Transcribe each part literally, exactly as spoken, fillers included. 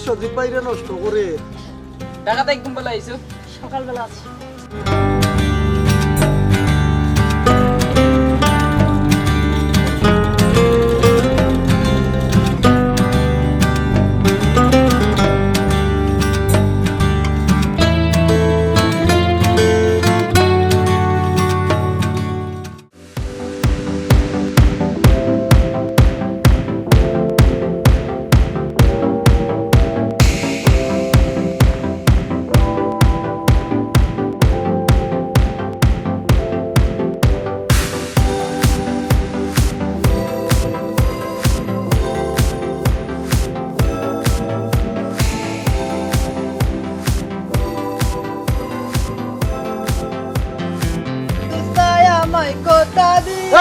সজীব ভাইরে নষ্ট করে। ঢাকা থাকি কুন বেলা আইছো? সকালবেলা আছি।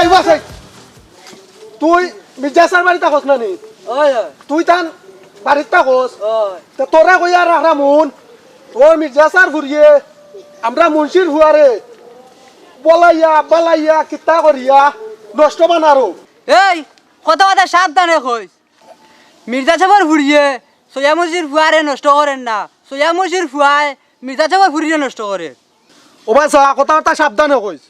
এই, বাস, এই। তুই মির্জা চাচার বাড়িত থাকস না নি? অয়, অয়। তুই তান বাড়িত থাকস? অয়। তে তোরে কইয়া রাখরাম হুন, অউ মির্জা চাচার ফুড়িয়ে আমরার মুন্সির ফুয়ারে বলাইয়া, বালাইয়া, কিতা করিয়া নষ্ট বানারো। এই, কথা কথা সাবধানে কইস। মির্জা চাচার ফুড়িয়ে সৈয়া মুন্সির ফুয়ারে নষ্ট করের না, সৈয়া মুন্সির ফুয়ায় মির্জা চাচার ফুড়িরে নষ্ট করের। ও বাচ্চা, কথা কথা সাবধানে কইস।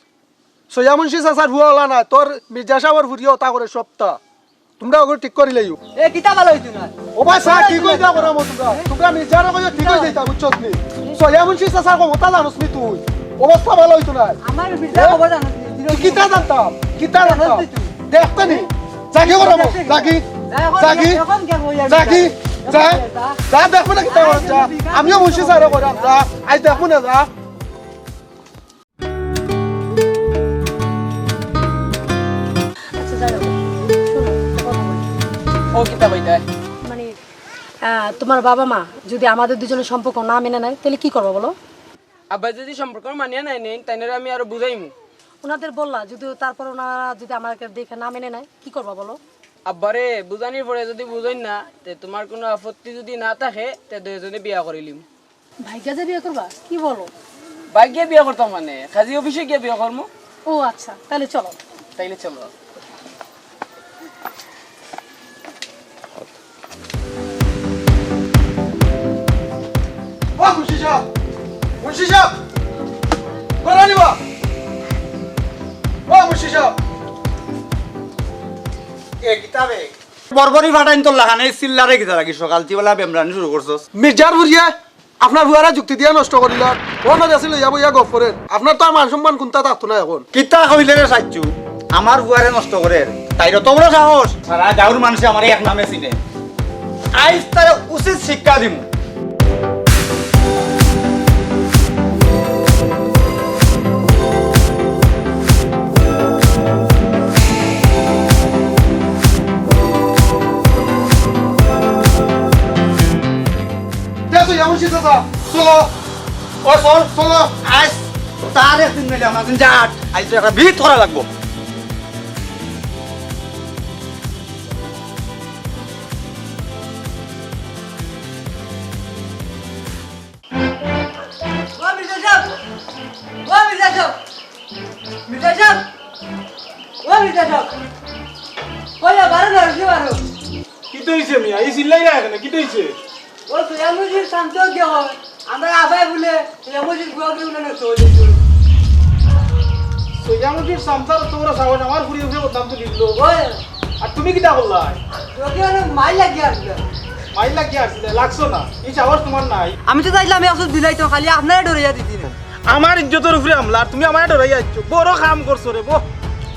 সৈয়া মুন্সি চাচার ফুয়া অলা নায়, তোর মির্জা সাবর ফুড়িয়ে অতা করের সবতা। তুমরা অগুরে ঠিক করিলাইও। এ, কিতা ভালা অইতো নায়। ও বাচ্চা, কি কইতা করামু তুমরা? তুমরা মির্জারে কইও ঠিক অই যাইতা, বুঝছস নি? সৈয়া মুন্সি চাচার ক্ষমতা জানোস নি তুই? অবস্থা ভালা অইতো নায়। আমার মির্জা খবর জানোস নি? তুই কিতা জানতাম? কিতা জানতাম? জানোস নি তুই? দেখতে নি? যাগি করামু, যাগি। যাগি। যাগি। যা। যা, দেখমু না কিতা করার, যা। আমিও মুন্সি চাচারে কইরাম, যা। আইজ দেখমু না, যা। আচ্ছা, যাই হোক, শোনো, একটা কথা বলি। ও কিতা কইতায়? মানে, আহ, তোমার বাবা মা যদি আমাদের দুজনের সম্পর্ক না মেনে নেয়, তাহলে কি করবা বলো? আব্বা যদি সম্পর্ক মানিয়া নাই নেন, তাইলে আমি আরো বুঝাইমু। ওনাদের বললা, যদি তারপর ওনারা যদি আমাকে দেখে না মেনে নেয়, কি করবা বলো? আব্বারে বুঝানির পরে যদি বুঝইন না, তে তোমার কোনো আপত্তি যদি না থাকে, তে দুইজনে বিয়া করিলিম। ভাইগ্যা যে বিয়া করবা? কি বলো? ভাইগ্যা বিয়া করতাম মানে, কাজী অফিসে গিয়া বিয়া করমু। ও আচ্ছা, তাহলে চলো। তাইলে চলো। ও মুন্সি সাব! মুন্সি সাব! ঘরো আনিবা? ও মুন্সি সাব! এ কিতা বে? বরবরি ফাটাইন তোর লাখানে চিল্লারে কিতা লাগি সকাল তিবেলা বেমরানি শুরু করছস? মির্জার ফুড়িয়ে আপনার ফুয়ারে যুক্তি দিয়া নষ্ট করিলার। অনো দেশে লইয়া বইয়া গফ করের। আপনার তো আর মান সম্মান কুন্তা থাকতো না অখন। কিতা কইলে রে সাইচ্চু? আমার ফুয়ারে নষ্ট করের? তাইর অত বড় সাহস? সারা গাঁওর মানষে আমারে এক নামে চিনে। আইজ তারে উচিত শিক্ষা দিমু। দেখো, এমন সিদ্ধান্ত, চলো। ও, চল, চলো। আইজ তার একদিন মেলে আমার দিন যাট। আইজ তো একটা ভিত করা লাগবো। ও মির্জা সাব! ও মির্জা সাব! মির্জা সাব! ও মির্জা সাব! ওই বারো না, ওই বারো। কিতা অইছে মিয়া? ই চিল্লাইরা কেনে? কিতা অইছে? ও সৈয়ামুজির শান্ত কে হয়? আমরা আবাই বলে সৈয়ামুজির গুয়া করে উঠে নষ্ট হয়ে যাচ্ছে। সৈয়ামুজির শান্তার তোমরা সাহস আমার ফুড়ি উপরে বদনাম তুলি দিল। ওই। আর তুমি কিতা করলা? তোকে অনেক মাইল লাগিয়ে আসলে। মাইল লাগিয়ে আসলে, লাগছো না। এই সাহস তোমার নাই। আমি তো চাইলাম এই ওষুধ দিলাই তো, খালি আপনারে ডরাইয়া দিছি না। আমার ইজ্জতর উপরে হামলা, আর তুমি আমারে ডরাইয়া আইছো। বড় কাম করছো রে, বো।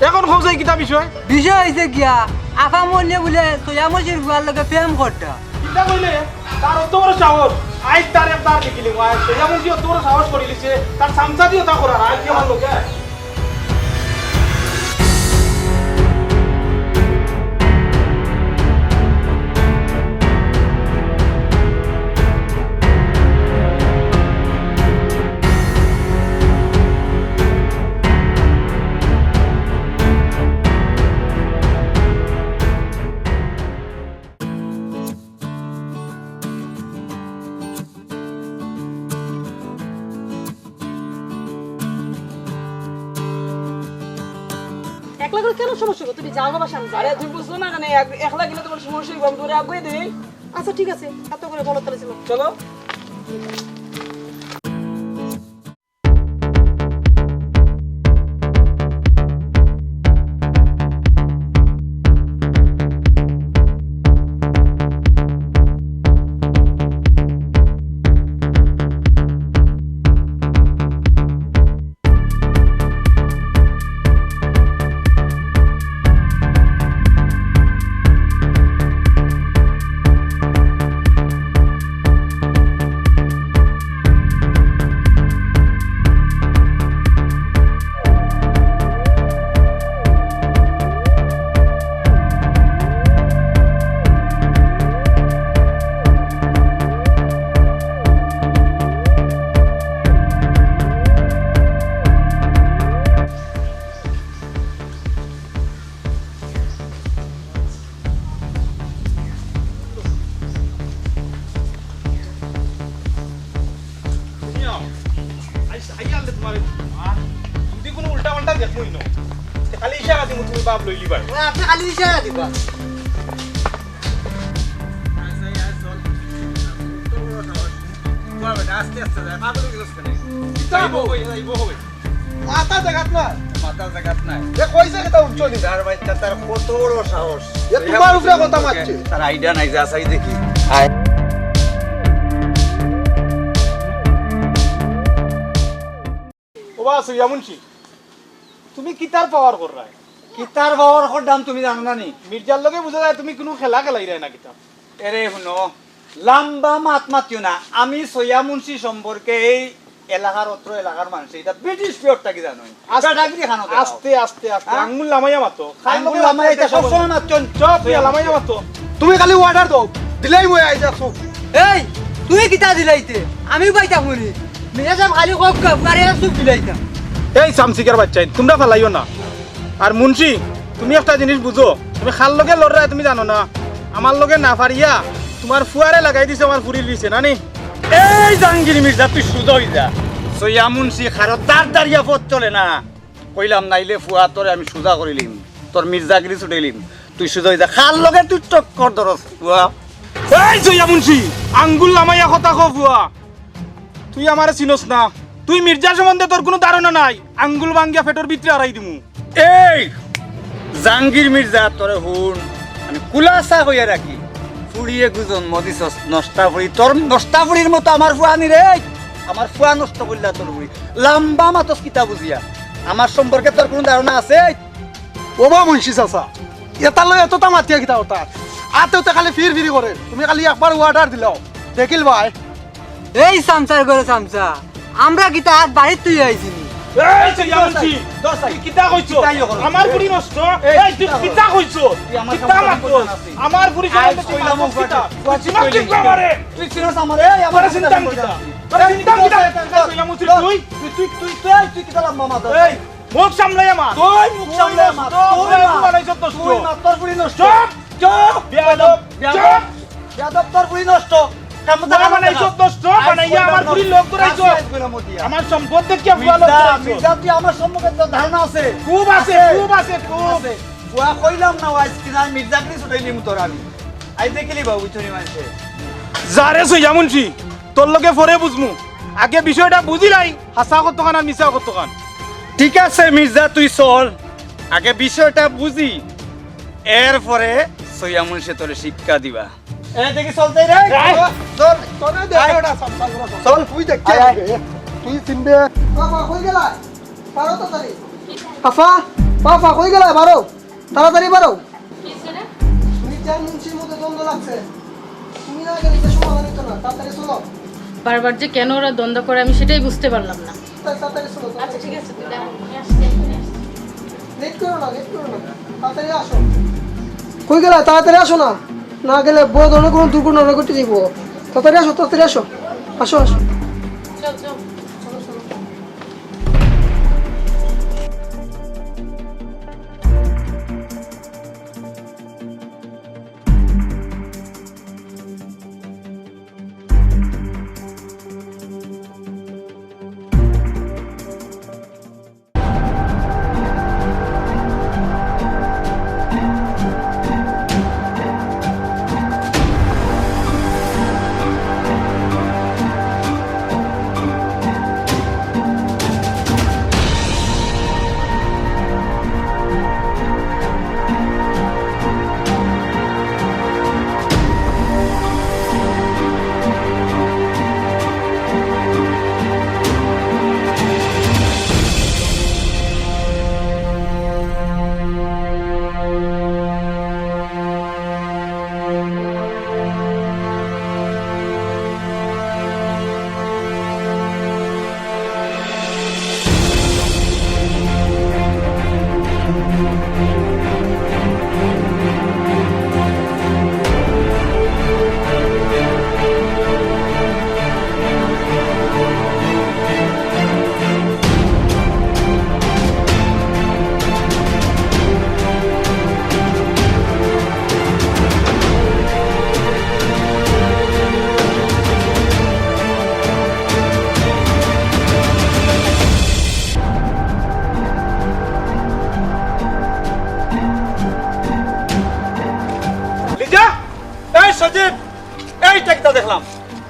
এখন কও যাই কিতা বিষয়? বিষয় অইছে গিয়া, আফা মনিয়ে বুলে সৈয়ামুজির ফুয়ার লগে প্রেম করতা। কিতা কইলে? তার অত বড় সাহস। আইজ তার এক তার দেখিলি, আইজ সৈয়ামুজি অত বড় সাহস করিলিছে, তার চামচা দিও তা করার, আইজ কি আমার লগে? একলা গেলে কেন সমস্যা গো? তুমি যাও বাবা, সামনে যাও। আরে, তুমি বুঝছো না কেনে? এক-, একলা গেলে তোমার সমস্যা অইবো। আমি তোমারে আগুয়ে দেই। আচ্ছা, ঠিক আছে, এত করে বলো তাহলে, চলো। চলো। শুনিও, আইস, আইয়া আনলে তোমার, আর যদি কোনো উল্টা পাল্টা দেখবই না, তে খালি ইশারা দিমু, তুমি বাপ লইলি ভাই। ওই আপনি খালি ইশারা দিবা। আইস, আইস, আইস, চল। তোর বড় সাহস। বাবা, আস্তে আস্তে যায়, পাগল হয়ে গেছিস কেন? যাইবো, যাইবো, যাইবো। মাথা জাগাত না। মাথা জাগাত নাই। এ কইছে কিতা উঠছো নি? তার বাচ্চা তার কত বড় সাহস। এ তোমার উপরে কথা মারছে। তার আইডিয়া নাই যে আসাই দেখি। আয়। ও বা, সুইয়া মুন্সি, তুমি কিতার পাওয়ার কররায়? কিতার পাওয়ার কররাম তুমি জানো না নি? মির্জার লগে বুঝা যায় তুমি কুনু খেলা খেলাইরায় না কিতা? এরে হুনো, লাম্বা মাত মাতিও না। আমি সৈয়া মুন্সি সম্পর্কে এই এলাকার, অত্র এলাকার মানুষ, এটা ব্রিটিশ পিরিয়ড থাকি জানো। আস্তে, বেটাগিরি খানো দেখাও। আস্তে, আস্তে, আস্তে। হ্যাঁ? আঙ্গুল লামাইয়া মাতো। খালি আঙ্গুল মুখে লামাইয়া মাতো, এটা সবসময় মাতছইন। চুপ, সবসময় লামাইয়া মাতো। তুমি খালি অর্ডার দাও, দিলাই মই আই যাচ্ছ। এই, তুই কিতা দিলাইতে? আমি পাইতাম হুনি। মিয়া সাহেব খালি কব কব, আরে চুপ দিলাইতাম। এই চামচিকার বাচ্চা, তোমরা ফালাইও না। আর মুন্সি, তুমি একটা জিনিস বুঝো, তুমি কার লগে লড়রায় তুমি জানো না। আমার লগে না পারিয়া তোমার ফুয়ারে লাগাই দিছো আমার ফুরির পিছে, না নি? এই জাহাঙ্গীর মির্জা, তুই সুজা অই যা। সৈয়া মুন্সি, কারো দাঁড় দাঁড়িয়া পথ চলে না। কইলাম নাইলে ফুয়া তোরে আমি সুজা করিলিম, তোর মির্জাগিরি ছুটাইলিম। তুই সুজা অই যা, কার লগে তুই টক্কর ধরস ফুয়া? এই সৈয়া মুন্সি, আঙ্গুল লামাইয়া কথা ক ফুয়া। তুই আমারে চিনস না, তুই মির্জা সম্বন্ধে তোর কুনু ধারণা নাই। আঙ্গুল ভাঙ্গিয়া পেটর ভিতরে হারাই দিমু। এই জাহাঙ্গীর মির্জা, তোরে হুন, আমি খুলাসা কইয়া রাখি, ফুড়িয়ে গুজন মদিসস নষ্টা ফুড়ি, তোর নষ্টা ফুড়ির মতো আমার ফুয়া নি রে, আমার ফুয়া নষ্ট করলা তোর ফুড়ি। লাম্বা মাতস কিতা বুঝিয়া? আমার সম্পর্কে তোর কুনু ধারণা আছে? ও বা মুন্সি চাচা, এটার লগে এতটা মাতিয়া কিতা কথা? আতেও তো খালি ফির ফিরি করে, তুমি খালি একবার অর্ডার দিলাও, দেখিল ভাই। এই চামচার ঘরে চামচা, আমরা কিতা আত বাড়িত তুই আইছি নি? এই সৈয়া মুন্সি, দোষ নাই। তুই কিতা কইছো? কিতাই করো? আমার ফুড়ি নষ্ট। এই এই তুই কিতা কিতা কইছো? তুই আমার কিতা সম্পর্কে মাতছস? বলতে না। আমার ফুড়ি আজ সম্বন্ধে তুই কইলাম মাতছস কিতা? ওর তুই চিনস কইলি কিতা কিতা? আমারে? তুই চিনস আমারে? এই আমার তোরে চিনতাম কিতা? তোরে চিনতাম কিতা? এই সৈয়া মুন্সি তুই? তুই, তুই, তুই, তুই, তুই কিতা লাম্বা মাতস? এই মুখ সামলাইয়া মাত। তুই মুখ সামলাইয়া মাত। তুই তুই মাত। বানাইছস নষ্ট। তুই মাত, তোর ফুড়ি নষ্ট। চুপ! চুপ! বেয়াদব! বেয়াদব! চুপ! বেয়াদব, তোর ফুড়ি নষ্ট। কাম তো ফুয়া বানাইছস নষ্ট, বানাইয়া আমার ফুড়ির লগ ধরাইছস। আমার সম্পদ দেখিয়া ফুয়া লগ মির্জা, ধরাইছস। মির্জা, তুই আমার সম্পর্কে তোর ধারণা আছে? খুব আছে, আছে। খুব আছে, খুব। আছে। ফুয়া কইলাম না, আইজ কিনা মির্জাগিরি ছুটাইলিমু তোর আমি। আইজ দেখিলি বাবু, বুঝছো নি মানষে। যারে সইয়া মুন্সি, তোর লগে পরে বুঝমু। আগে বিষয়টা বুঝিলাই, হাছা কতখান আর মিছা কতখান। ঠিক আছে মির্জা, তুই চল, আগে বিষয়টা বুঝি, এরপরে সইয়া মুন্সি তোরে শিক্ষা দিবা। এ দেখি চল যাই রে। এই! চল। তোরে দেখে আয়। ওটা সব, সব, সব। চল। তুই দেখতে আয়, আয়। হবে। তুই চিনবে। বাবা, কই গেলা? বারো তাড়াতাড়ি। আফা, বাবা, কই গেলা? বারো। তাড়াতাড়ি বারো। কি হইছে রে? তুমি চার মুন্সির মধ্যে দ্বন্দ্ব লাগছে। তুমি না গেলে এটা সমাধান হইতো না। তাড়াতাড়ি চলো। বারবার যে কেন ওরা দ্বন্দ্ব করে, আমি সেটাই বুঝতে পারলাম না। তা-, তাড়াতাড়ি চলো, তাড়াতাড়ি। আচ্ছা, ঠিক আছে, তুই দাঁড়া, আমি আসছি, এখনই আসছি। লেট করো না, লেট করো না। তাড়াতাড়ি আসো। কই গেলা? তাড়াতাড়ি আসো না। না গেলে বড় ধরনের কোনো দুর্ঘটনা ঘটে যাইবো। তাড়াতাড়ি আসো, তাড়াতাড়ি আসো। আসো, আসো। চল, চল।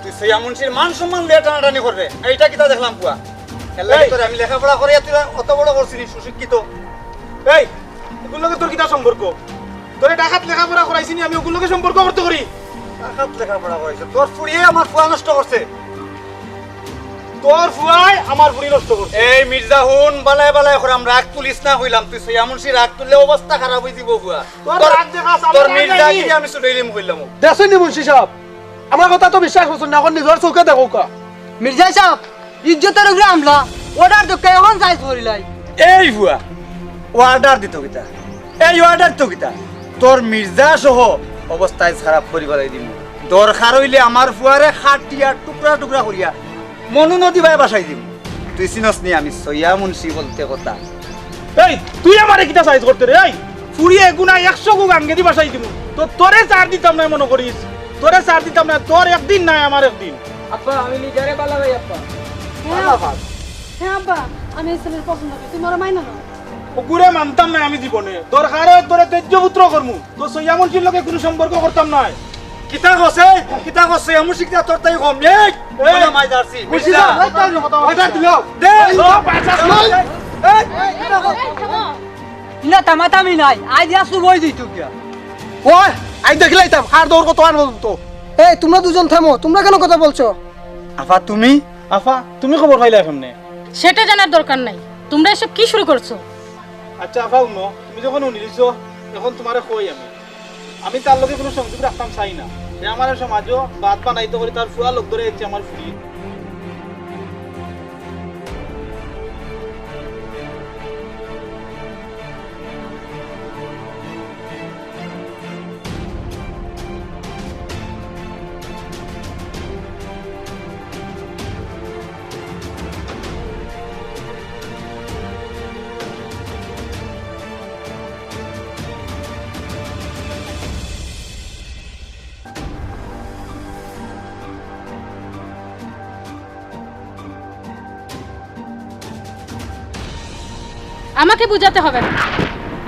তুই সৈয়া মুন্সির মান সম্মান লইয়া টানাটানি করবে, এইটা কিতা দেখলাম পুয়া? এর লাগি এই! তোরে আমি লেখাপড়া করাইয়া তুই অত বড় করছিস, সুশিক্ষিত। এই, এগুর লগে তোর কিতা সম্পর্ক? তোরে ঢাকাত লেখাপড়া করাইছি নি আমি, ওগুর লগে সম্পর্ক করতে করি? ঢাকাত লেখাপড়া করাইছে? তোর ফুড়িয়ে আমার ফুয়া নষ্ট করছে। তোর ফুয়ায় আমার ফুড়ি নষ্ট করছে। এই মির্জা, হুন, বালায় বালায় করাম, রাগ তুলিস না কইলাম। তুই সৈয়া মুন্সি রাগ তুললে অবস্থা খারাপ অই যিবো পুয়া। তোর তোর, রাগ দেখাস, আমার তোর রাগ মির্জাগিরি আমি ছুটাইলিমু কইলাম। দেখছইন নি মুন্সি সাব, আমার কথা তো বিশ্বাস করছইন না, অখন নিজর চউখে দেখউক্কা। মির্জা সাব, ইজ্জতর উপরে হামলা, order দেউক্কা, অখন সাইজ করিলাই। এই পুয়া, order দিতো কিতা? এই order তো কিতা? তোর মির্জা সহ অবস্থা খারাপ করি ফালাই দিমু। দরকার অইলে আমার ফুয়ারে কাটিয়া টুকরা টুকরা করিয়া মনু নদী বায় ভাসাই দিমু। তুই চিনস নি আমি সৈয়া মুন্সি বলতে কথা। এই, তুই আমারে কিতা সাইজ করতে রে? এই, ফুড়িয়ে এগুনা একশো গু গাঙ্গেদি ভাসাই দিমু। তো তোরে ছাড় দিতাম না মনো করিস, তোরে ছাড় দিতাম না, তোর একদিন নাই আমার একদিন। আব্বা, আমি লিজারে বালা ভাই আব্বা। হ্যাঁ, বালা ভাই। হ্যাঁ আব্বা, আমি এই ছেলের পছন্দ করি, তুমি ওরা মাইনা নাও। ওগুরে মানতাম না আমি জীবনে। দরকার অয় তোরে ত্যাজ্য পুত্র করমু। তো সৈয়া মুন্সির লগে কুনু সম্পর্ক করতাম নায়। কিতা কছে? কিতা কছে? এমন শিক্ষা তোর তাই কম। এই, এই, বলে মাই জার্সি। বুঝছি মির্জা। না, ওই তাই কথা order দিল। দে। ওই, ও, বাচ্চা এই, এই, কিতা কছ? ইলা তামাতামি নাই, আইজ ইয়া শুভ অই দিত গিয়া। ওই, আই দেখিলাইতাম, কার দৌড় কত আনবো তো। এই, তোমরা দুজন থামো, তোমরা কেন কথা বলছো? আফা, তুমি? আফা, তুমি খবর পাইলা কেমনে? সেটা জানার দরকার নাই। তোমরা এসব কি শুরু করছো? আচ্ছা আফা, হুনো, তুমি যখন হুনি দিছো, এখন তুমারে কই আমি। আমি তার লগে কুনু সংযোগ রাখতাম চাই না। হে আমারে সমাজো বাদ বানাইতো করি তার ফুয়া লোক ধরে এসছে আমার ফুড়ি। আমাকে বুঝাতে হবে না,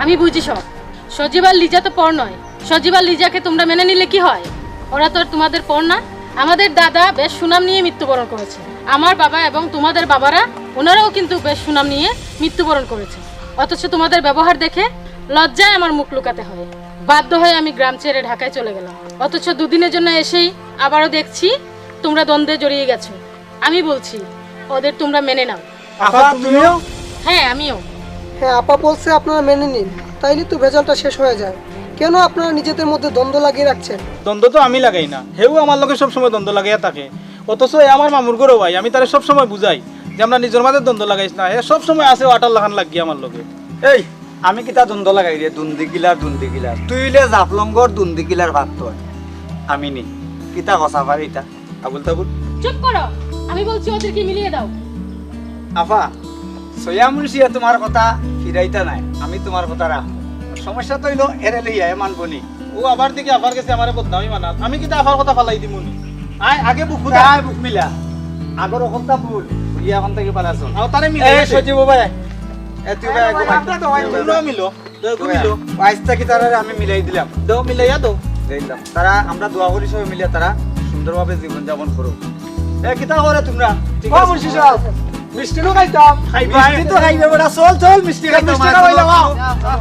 আমি বুঝি সব। সজীব আর লিজা তো পর নয়। সজীব আর লিজাকে তোমরা মেনে নিলে কি হয়? ওরা তো আর তোমাদের পর না। আমাদের দাদা বেশ সুনাম নিয়ে মৃত্যুবরণ করেছে। আমার বাবা এবং তোমাদের বাবারা, ওনারাও কিন্তু বেশ সুনাম নিয়ে মৃত্যুবরণ করেছে। অথচ তোমাদের ব্যবহার দেখে লজ্জায় আমার মুখ লুকাতে হয়। বাধ্য হয়ে আমি গ্রাম ছেড়ে ঢাকায় চলে গেলাম। অথচ দুদিনের জন্য এসেই আবারও দেখছি তোমরা দ্বন্দ্বে জড়িয়ে গেছো। আমি বলছি, ওদের তোমরা মেনে নাও। আফা, তুমিও? হ্যাঁ, আমিও। হ্যাঁ, আপা বলছে আপনারা মেনে নিন, তাইলে তো ভেজালটা শেষ হয়ে যায়। কেন আপনারা নিজেদের মধ্যে দ্বন্দ্ব লাগিয়ে রাখছেন? দ্বন্দ্ব তো আমি লাগাই না, হেউ আমার লগে সব সময় দ্বন্দ্ব লাগাইয়া থাকে। অথচ এ আমার মামুর ঘরর ভাই, আমি তারে সব সময় বুঝাই যে আমরা নিজর মাঝে দ্বন্দ্ব লাগাইস না। হে সব সময় আছে ওটার লাখান লাগিয়া আমার লগে। এই, আমি কিতা দ্বন্দ্ব লাগাই রে? দুন্দি কিলার, দুন্দি কিলার। তুই ইলে জাফলংগর দুন্দি কিলার ভাত তো। আমি নি। কিতা কছা পারি ইতা? আবুল তাবুল। চুপ করো, আমি বলছি ওদেরকে মিলিয়ে দাও। আফা, সৈয়া মুন্সিয়ে তুমার কথা ফিরাইতা নায়, আমি তুমার কথা রাখমু। সমস্যা তো অইলো এরে লইয়া, এ মানবো নি। ও আবার দেখি আফার গেছে আমারে বদনামি বানার। আমি কিতা আফার কথা ফালাই দিমু নি? আয় আগে বুক ফুটা। আয় বুক মিলা। আগর অকলতা ভুল, ইয়া অখন থাকি পালা চল। আও তারে মিলাই এই দে। সজীব ভাই। এ তুই ভাই, আরে ভাই, ঘুমাই। আমরা তো ভাই, তোমরাও মিলো। দে, ঘুমিলো। আইজ থাকি তারারে আমি মিলাই দিলাম। দাও, মিলাইয়া দাও। দিলাম। তারা, আমরা দোয়া করি সবে মিলিয়া তারা সুন্দরভাবে জীবন যাপন করুক। এ, কিতা করে তুমরা? ঠিক ও আছে। মুন্সি সাব, মিষ্টি নো খাইতাম। খাইবা? মিষ্টি তো খাইবে বেটা, চল, চল, মিষ্টি খাইতাম, মিষ্টি আয়, খাওয়াইলাম, চল। আও।